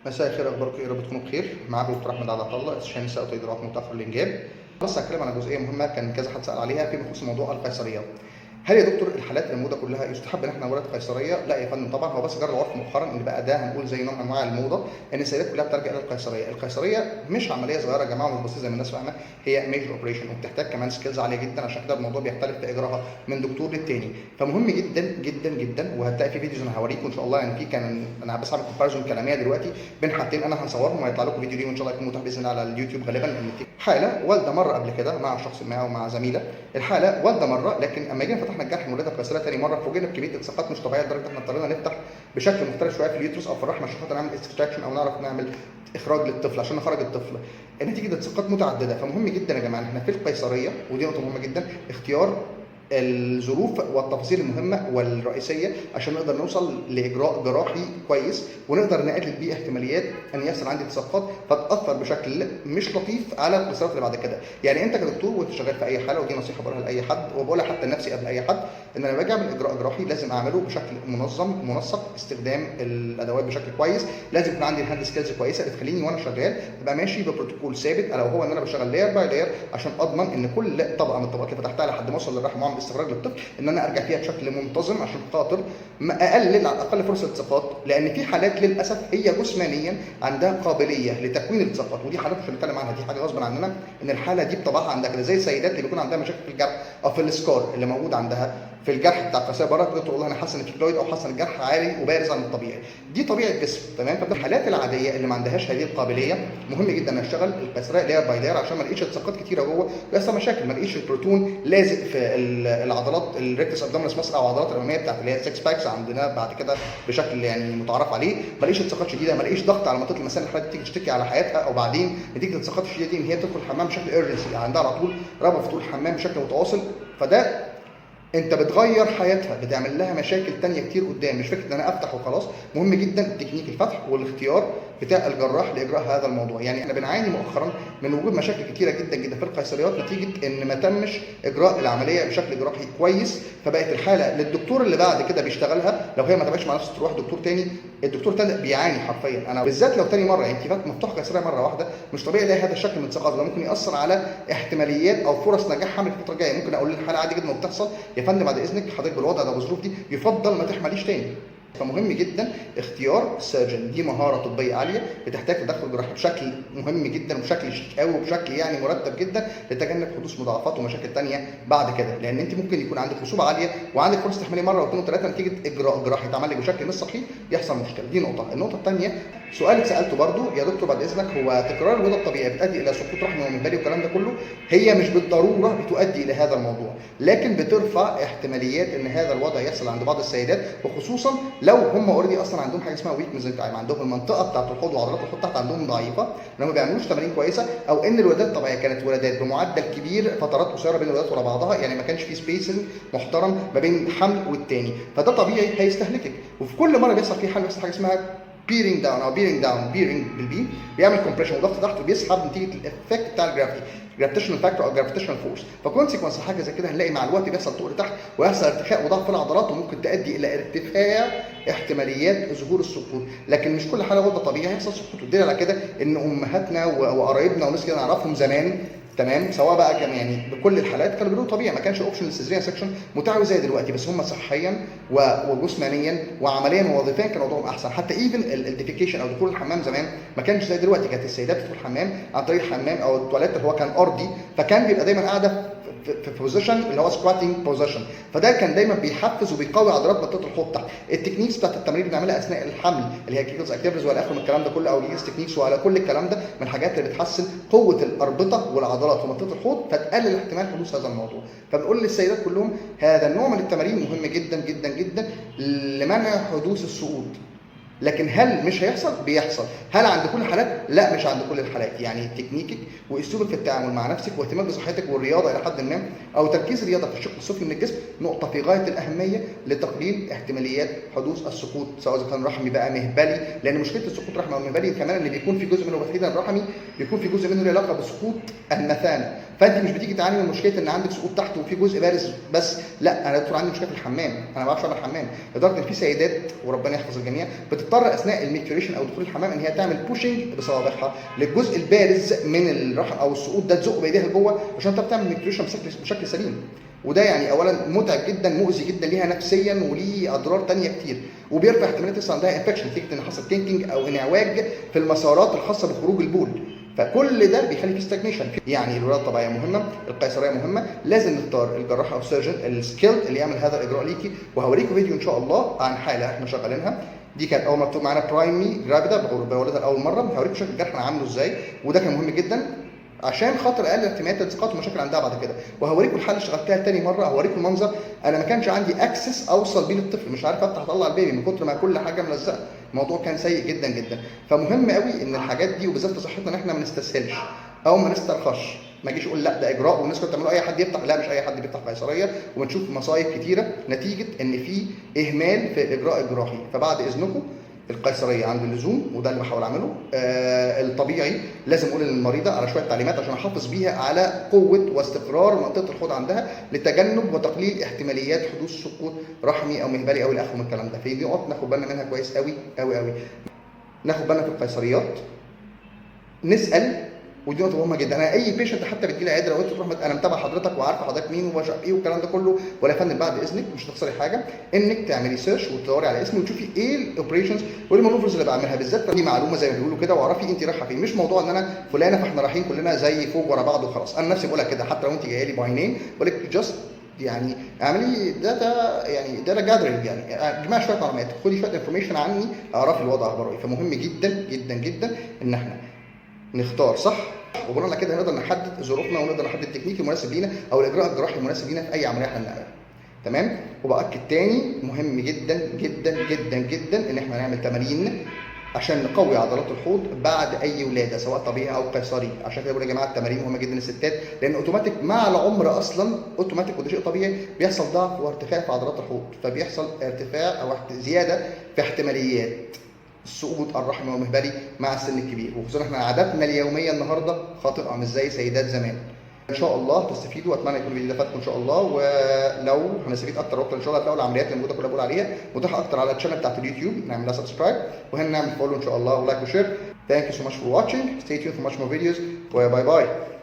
مساء الخير، اخباركم ايه؟ رب تكونوا بخير. معاكم دكتور احمد عبد الله، استشاري نساء وتدريبات متاخر الانجاب. بس هتكلم على جزئية مهمة كان كذا حد سال عليها فيما يخص موضوع القيصريات. هل يا دكتور الحالات اللي موجودة كلها يستحب ان احنا نولد قيصريه؟ لا يا فندم طبعا، هو بس جرى العرف مؤخرا ان بقى ده هنقول زي نوع من انواع الموضة ان السيدات كلها بتلجا الى القيصريه. القيصريه مش عملية صغيرة يا جماعة ومش بسيطة زي ما الناس فاهمه، هي major operation وبتحتاج كمان skills عالية جدا، عشان كده الموضوع بيختلف في اجراها من دكتور للتاني. فمهم جدا جدا جدا، وهتلاقي في videos انا هوريكم ان شاء الله، يعني في كان انا بس هعمل comparison كلامية دلوقتي بين حالتين انا هنصورهم وهيطلع لكم فيديو ليهم ان شاء الله، يكون متاح باذن الله على اليوتيوب غالبا. لان في حاله والده مرة قبل كده مع شخص ما ومع زميله، الحالة والده مره، لكن اما جينا فتحنا الجرح الولادة القيصريه تاني مرة فوجئنا بكمية التصاقات مش طبيعية، لدرجة ان احنا اضطرينا نفتح بشكل مختلف شوية في ال uterus او في الرحم عشان خاطر نعمل extraction او نعرف نعمل اخراج للطفل عشان نخرج الطفل نتيجة التصاقات متعدده. فمهم جدا يا جماعة ان احنا في القيصريه، ودي نقطة مهمة جدا، اختيار الظروف والتفاصيل المهمة والرئيسيه عشان نقدر نوصل لاجراء جراحي كويس ونقدر نقلل بيه احتماليات ان يحصل عندي التصاقات فتاثر بشكل مش لطيف على القيصريات اللي بعد كده. يعني انت كدكتور وانت شغال في اي حاله، ودي نصيحة بقولها لاي حد وبقولها حتى لنفسي قبل اي حد، ان انا باجي اعمل اجراء جراحي لازم اعمله بشكل منظم منسق، استخدام الادوات بشكل كويس، لازم يكون عندي ال hand skills كويسة اللي تخليني وانا شغال ابقى ماشي ببروتوكول ثابت، الا وهو ان انا بشتغل layer by layer عشان اضمن ان كل طبقه من الطبقات اللي فتحتها لحد ما اوصل للرحم واعمل استخراج للطفل ان انا ارجع فيها بشكل منتظم عشان خاطر ما اقلل على الاقل فرصة التصاقات. لان في حالات للاسف هي جسمانيا عندها قابلية لتكوين التصاقات، ودي حالات مش هنتكلم عنها، دي حاجة غصب عننا ان الحالة دي بطبعها عندها كده، زي السيدات اللي بيكون عندها مشاكل في الجرح او في ال scar اللي موجود عندها في الجرح بتاع القيصريه بره، تقول والله انا حاسه ان في keloid او حاسه ان الجرح عالي وبارز عن الطبيعي، دي طبيعة جسم، تمام. فالحالات العادية اللي ما عندهاش هذه القابلية مهم جدا ان اشتغل القيصريه layer by layer عشان ما الاقيش التصاقات كتيرة جوه ويحصل مشاكل، ما الاقيش البروتون لازق في العضلات ال rectus abdominis muscle او العضلات الامامية بتاعت اللي هي 6 packs عندنا بعد كده بشكل يعني متعارف عليه، ما الاقيش التصاقات شديده، ما الاقيش ضغط على منطقة المثانه، الحالات تيجي تشتكي على حياتها او بعدين نتيجة الالتصاقات الشديدة دي ان هي بتدخل الحمام بشكل urgency، عندها على طول رغبة في دخول الحمام بشكل متواصل. فده انت بتغير حياتها، بتعمل لها مشاكل تانية كتير قدام، مش فكرة ان انا افتح وخلاص. مهم جدا تكنيك الفتح والاختيار بتاع الجراح لاجراء هذا الموضوع. يعني احنا بنعاني مؤخرا من وجود مشاكل كتيرة جدا جدا في القيصريات نتيجة ان ما تمش اجراء العملية بشكل جراحي كويس، فبقت الحالة للدكتور اللي بعد كده بيشتغلها لو هي ما تابعتش مع نفسه تروح دكتور تاني، الدكتور التاني بيعاني حرفيا. انا بالذات لو تاني مره، يعني انت مفتوح قيصرية مرة واحدة مش طبيعي الاقي هذا الشكل من التصاقات، ده ممكن ياثر على احتماليات او فرص نجاح حمل الفترة الجاية. ممكن اقول للحالة عادي جدا وبتحصل، يا فندم بعد اذنك حضرتك بالوضع ده بالظروف دي يفضل ما تحمليش تاني. فمهم جدا اختيار ال surgeon، دي مهارة طبية عالية بتحتاج تدخل جراحي بشكل مهم جدا وبشكل شيك قوي وبشكل يعني مرتب جدا لتجنب حدوث مضاعفات ومشاكل تانية بعد كده. لان انت ممكن يكون عندك خصوبة عالية وعندك فرصة تحملي مرة واثنين وثلاثه، نتيجة اجراء جراحي اتعمل لك بشكل مش صحيح يحصل مشكلة. دي نقطة. النقطة الثانية سؤال اتسالته برضو، يا دكتور بعد اذنك هو تكرار الولادة الطبيعي بتؤدي الى سقوط رحمي ومهبلي والكلام ده كله؟ هي مش بالضرورة بتؤدي الى هذا الموضوع، لكن بترفع احتماليات ان هذا الوضع يحصل عند بعض السيدات، وخصوصا لو هم already اصلا عندهم حاجة اسمها weak mesenchyme، عندهم المنطقة بتاعت الحوض وعضلات الحوض تحت عندهم ضعيفة، لو ما بيعملوش تمارين كويسة، او ان الولادات الطبيعية كانت ولادات بمعدل كبير، فترات قصيرة بين الولادات ورا بعضها، يعني ما كانش في spacing محترم ما بين حمل والتاني، فده طبيعي هيستهلكك. وفي كل مرة بيحصل فيه حمل بيحصل حاجة اسمها bearing down او bearing down، bearing بال B، بيعمل compression وضغط تحت وبيسحب نتيجة ال effect بتاع ال gravity، gravitational factor او gravitational force. ف consequence حاجة زي كده هنلاقي مع الوقت بيحصل تقل تحت ويحصل ارتخاء وضعف في العضلات، وممكن تؤدي الى ارتفاع احتماليات ظهور السقوط. لكن مش كل حاله ولده طبيعي هيحصل سقوط، والدليل على كده ان امهاتنا وقرايبنا وناس كده نعرفهم زمان، تمام، سواء بقى كان يعني بكل الحالات كانوا بيقولوا طبيعي، ما كانش option لل cesarean section متاح زي دلوقتي، بس هم صحيا وجسمانيا وعمليا ووظيفيا كان وضعهم احسن. حتى even ال defecation او دخول الحمام زمان ما كانش زي دلوقتي، كانت السيدات تدخل الحمام عن طريق الحمام او التواليت اللي هو كان ارضي، فكان بيبقى دايما قاعدة في position اللي هو squatting position، فده كان دايما بيحفز وبيقوي عضلات منطقة الحوض تحت. ال techniques بتاعت التمرين اللي بنعملها اثناء الحمل اللي هي Kegels activities ولا اخر من الكلام ده كله، او Kegels techniques ولا كل الكلام ده، من الحاجات اللي بتحسن قوة الاربطه والعضلات في منطقة الحوض فتقلل احتمال حدوث هذا الموضوع. فبنقول للسيدات كلهم هذا النوع من التمارين مهم جدا جدا جدا لمنع حدوث السقوط. لكن هل مش هيحصل؟ بيحصل. هل عند كل الحالات؟ لا، مش عند كل الحالات. يعني تكنيكك واسلوبك في التعامل مع نفسك واهتمامك بصحتك والرياضة الى حد ما، او تركيز الرياضة في الشق السفلي من الجسم، نقطة في غاية الاهمية لتقليل احتماليات حدوث السقوط، سواء اذا كان رحمي بقى مهبلي. لان مشكلة السقوط رحمي او مهبلي كمان ان بيكون في جزء منه تحديدا الرحمي بيكون في جزء منه له علاقة بسقوط المثانه. فانت مش بتيجي تعاني من مشكلة ان عندك سقوط تحت وفي جزء بارز بس، لا انا يا دكتور عندي مشكلة في الحمام، انا ما بعرفش اعمل حمام، لدرجة ان في سيدات وربنا يحفظ الجميع بتضطر اثناء ال micturition او دخول الحمام ان هي تعمل pushing بصوابعها للجزء البارز من الرحم او السقوط ده، تزقه بايديها لجوه عشان تعرف تعمل micturition بشكل سليم. وده يعني اولا متعب جدا، مؤذي جدا ليها نفسيا، وليه اضرار تانية كتير، وبيرفع احتمالية يحصل عندها infection نتيجة ان حصل kinking او انعواج في المسارات الخاصة بخروج البول. فكل ده بيخلي في stagnation. يعني الولادة الطبيعية مهمه، القيصريه مهمه، لازم نختار الجراح او ال surgeon ال skilled اللي يعمل هذا الاجراء ليكي. وهوريكم فيديو ان شاء الله عن حاله احنا شغالينها، دي كانت اول ما مكتوب معانا primigravida، بولدها لاول مره، هوريكم شكل الجرح انا عامله ازاي، وده كان مهم جدا عشان خاطر اقلل احتمالات الالتصاقات ومشاكل عندها بعد كده. وهوريكم الحالة اللي اشتغلتها تاني مره، هوريكم المنظر. انا ما كانش عندي access اوصل بيه للطفل، مش عارف افتح اطلع ال baby من كتر ما كل حاجة ملزقه، الموضوع كان سيء جدا جدا. فمهم قوي ان الحاجات دي وبالذات في صحتنا ان احنا ما نستسهلش او ما نسترخصش، ما اجيش اقول لا ده اجراء والناس كلها بتعمله، اي حد يفتح، لا مش اي حد بيفتح قيصريه، وبنشوف مصايب كتيرة نتيجة ان في اهمال في الاجراء الجراحي. فبعد اذنكم القيصريه عند اللزوم، وده اللي بحاول اعمله. الطبيعي لازم اقول للمريضه على شوية تعليمات عشان احافظ بيها على قوة واستقرار منطقة الحوض عندها لتجنب وتقليل احتماليات حدوث سقوط رحمي او مهبلي او الى اخره من الكلام ده. فدي نقط ناخد بالنا منها كويس قوي قوي قوي. ناخد بالنا في القيصريات نسال، ودي نقطة مهمة جدا. انا اي patient حتى بتجي لي عيادة لو قلت تروح انا متابع حضرتك وعارفه حضرتك مين ومش عارف ايه والكلام ده كله، ولا يا فندم بعد اذنك مش هتخسري حاجة انك تعملي search وتدوري على اسمي وتشوفي ايه ال operations وايه ال maneuvers اللي بعملها بالذات، دي معلومة زي ما بيقولوا كده، واعرفي انت رايحة فين. مش موضوع ان انا فلانه فاحنا رايحين كلنا زي فوق ورا بعض وخلاص. انا نفسي بقولها كده، حتى لو انت جاية لي by name بقول لك just يعني اعملي data، يعني data gathering، يعني اجمعي شوية معلومات، خدي شوية information عني، اعرفي الوضع اخباره ايه. فمهم جدا جدا جدا ان احنا نختار صح، وبناء على كده نقدر نحدد ظروفنا ونقدر نحدد التكنيك المناسب لينا او الاجراء الجراحي المناسب لينا في اي عملية احنا بنعملها. تمام؟ وباكد تاني مهم جدا جدا جدا جدا ان احنا نعمل تمارين عشان نقوي عضلات الحوض بعد اي ولاده سواء طبيعي او قيصري. عشان كده بقول يا جماعة التمارين مهمة جدا للستات، لان اوتوماتيك مع العمر اصلا اوتوماتيك وده شيء طبيعي بيحصل ضعف وارتخاء في عضلات الحوض، فبيحصل ارتفاع او زيادة في احتماليات السقوط الرحمي والمهبلي مع السن الكبير، وخصوصا احنا عاداتنا اليومية النهارده خاطئه مش زي سيدات زمان. ان شاء الله تستفيدوا، واتمنى يكون الفيديو ده فادكم ان شاء الله. ولو هنستفيد اكتر واكتر ان شاء الله هتلاقوا العمليات اللي موجودة كلها بقول عليها متاحة اكتر على ال channel بتاعت اليوتيوب، نعمل لها subscribe وهنا نعمل follow ان شاء الله و like و share. Thank you so much for watching. Stay tuned for much more videos. Bye bye.